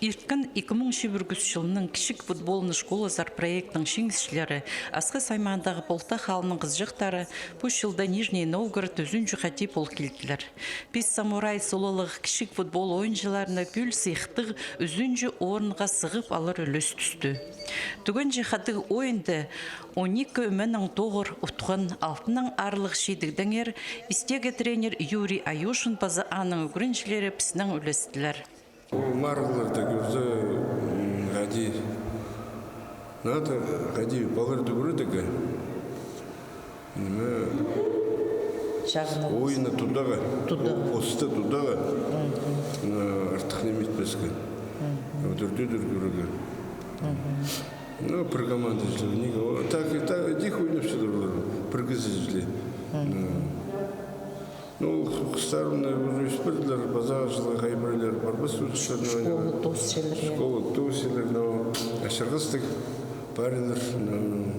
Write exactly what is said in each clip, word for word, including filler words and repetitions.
Ирткен ікі муң чибіргі ӱс чылның «Кічіг футболны школазар» проектінің чиңісчілері, Асхыс аймағындағы Полтах аалының хызыҷахтары, пу чылда Нижний Новгород ӱзінҷі хати пол килділер. «Пис самурай» сулалығ кічіг футбол ойынҷыларына пӱӱл сыйыхтығ ӱзінҷі орынға сығып алар ӱлес тӱсті. Тӱгенҷі хатығ ойында он ікі ӧменең тоғыр утхан. Алтыннаң аарлығ чидігдеңер истегі тренер Юрий Аюшин паза аның ӱгренҷілері піснең ӱлестілер. Ол марығларда кӧрзе, м, хайди, надо хайди палаларды ӱгредерге. Ниме, чағын ойынны тударға, тударға, постың тударға, м, артых ниме итпеске. Мгм. Удур-тӧдір кӧрерге. Мгм. Ну, пір команда чіли, ниме, о, так, так, тихо ойнапчалар олар, пір кізі чіли. Мгм. Ну, ол хыстар, мына, уже ӧс пирділер, пазағы чылға хай пірелер парбас, школа тоосчалар, я. Школа тоосчалар, но ачырғастығ парирлар, но.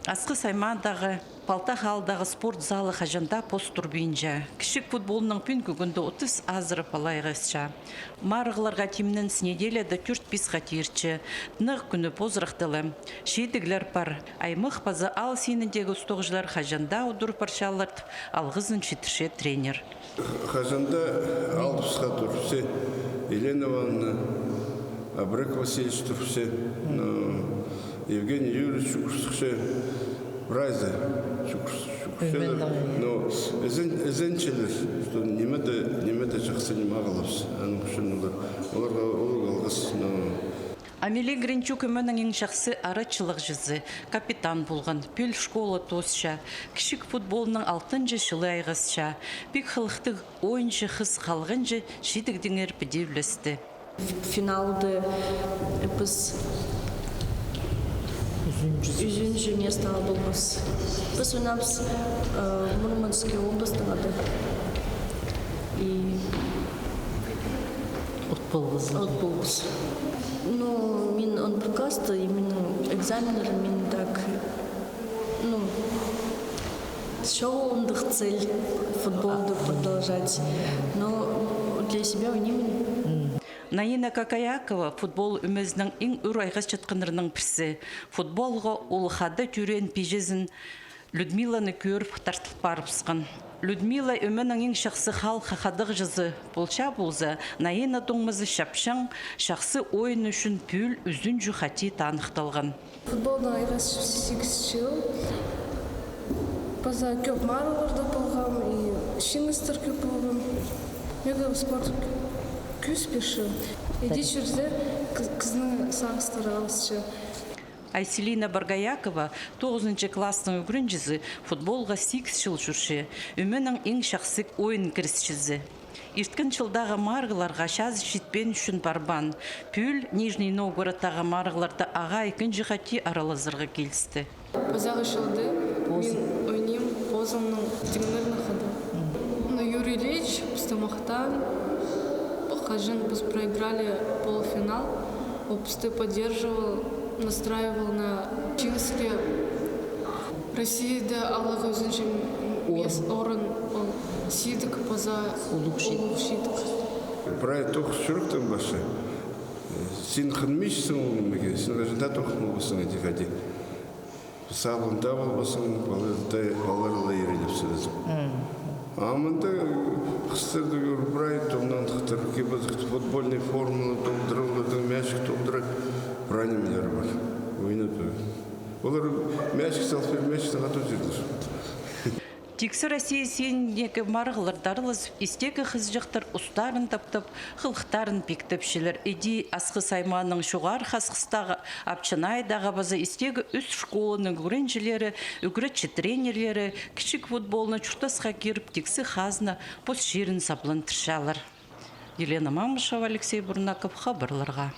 Асхыс аймағындағы Полтах аалдағы спорт залы хаҷан даа пос турбинча. Кічіг футболның пӱӱнгі кӱнде отыс азыра пала айғасча. Марығларға тимненс неделяда тӧрт-пис хати иртче. Тынағ кӱні позырахтығ ла. Чидіглер пар. Аймах паза аал синіндегі устағҷылар хаҷан даа удур парчалар тіп, алғызын читірче тренер. Хаҷан даа алты-піс хати турча Елена Ивановна, Абрек Васильевич турча, ну, Евгений Юрьевич чӱгӱрче, прайзы чӱгӱр-, чӱгӱрчелер. Но ізен-, ізенчелер, что ниме дее, ниме дее чахсы ниме ағылабыс. Аның ӱчӱн олар, оларға улуғ алғыс, но. Амелия Гринчук ӧменің иң чахсы арачылағҷызы, капитан полған, пӱӱл школа тоосча, кічіг футболның алтынҷы чылы айғасча. Пик хылыхтығ ойынҷы хыс халғанҷы чидігдеңер піди ӱлесті. Финалда піс ӱзінҷі, ӱзінҷі местоға полғабыс. Піс ойнабыс, э, Мурманский областьтың ады. И От полғабыс. От полғабыс. Ну, мин он пір класста, и минің экзаменнер, мин так, ну, чоғыл андағ цель футболды продолжать. Но для себя ойнаймын. Наина Какаякова футбол ӧмезінең иң ӱр айғасчатханнарның пірсі. Футболға ол хада тӧреен пиҷезін Людмиланы кӧріп тартыл парыбысхан. Людмила ӧменің иң чахсы халых хадағҷызы полча полза, Наина туңмазы чапчаң чахсы ойыны ӱчӱн пӱӱл ӱзінҷі хати таныхталған. Футболдаң айғасчам сигіс чыл. Паза кӧп марығларда полғам, и чиңістер кӧп полған. Мағаа спорт кӱс пирче. Иди чӧрзе, кізінің сағыстары алысча. Айселина Боргоякова, тоғызынҷы класстың ӱгренҷізі, футболға сигіс чыл чӧрче, ӧменің иң чахсы ойын кірісчізі. Ирткен чылдағы марығларға чазы читпеен ӱчӱн парбаан. Пӱӱл Нижний Новгородтағы марығларда ағаа ікінҷі хати аралазарға килісті. Пазағы чылда мин ойним позымның тиңнерні хада. Но Юрий Ильич пісті махтаан, хаҷан піс проиграли полуфинал, ол пісті поддерживал, настраивал на чиңіске. Россияда аларға ӱзінҷі мес-, орын, ол сидік паза улуғ чидік. Прай тоғыс чӱректең пасча. Син хынминчазың ол нимее, син хаҷан даа тоғынмаабысың, иди хайди. Саблығ даа полбассың, палалар ла, палалар ла ирелепсінче. А мында хыстарды кӧр, прай томнандыхтар, кибедіхтер, футбольный форманы толдыра, оларның мячик толдыра, прай нимелері пар. Ойнап. Олар мячик салып пирер, мячик сағат узирлер. Тиксі Россия синіндегі марығларда аралазып, истегі хызыҷахтар устарын таптап, хылыхтарын пиктепчелер. Иди Асхыс аймағының Чоғархы Асхыстағы, Апчанайдағы паза истегі ӱс школаның ӱгренҷілері, ӱгретчі тренерлері кічіг футболны чуртасха киріп, тиксі хазна пос чирін сабландырчалар. Елена Мамышева, Алексей Бурнаков, хабарларға.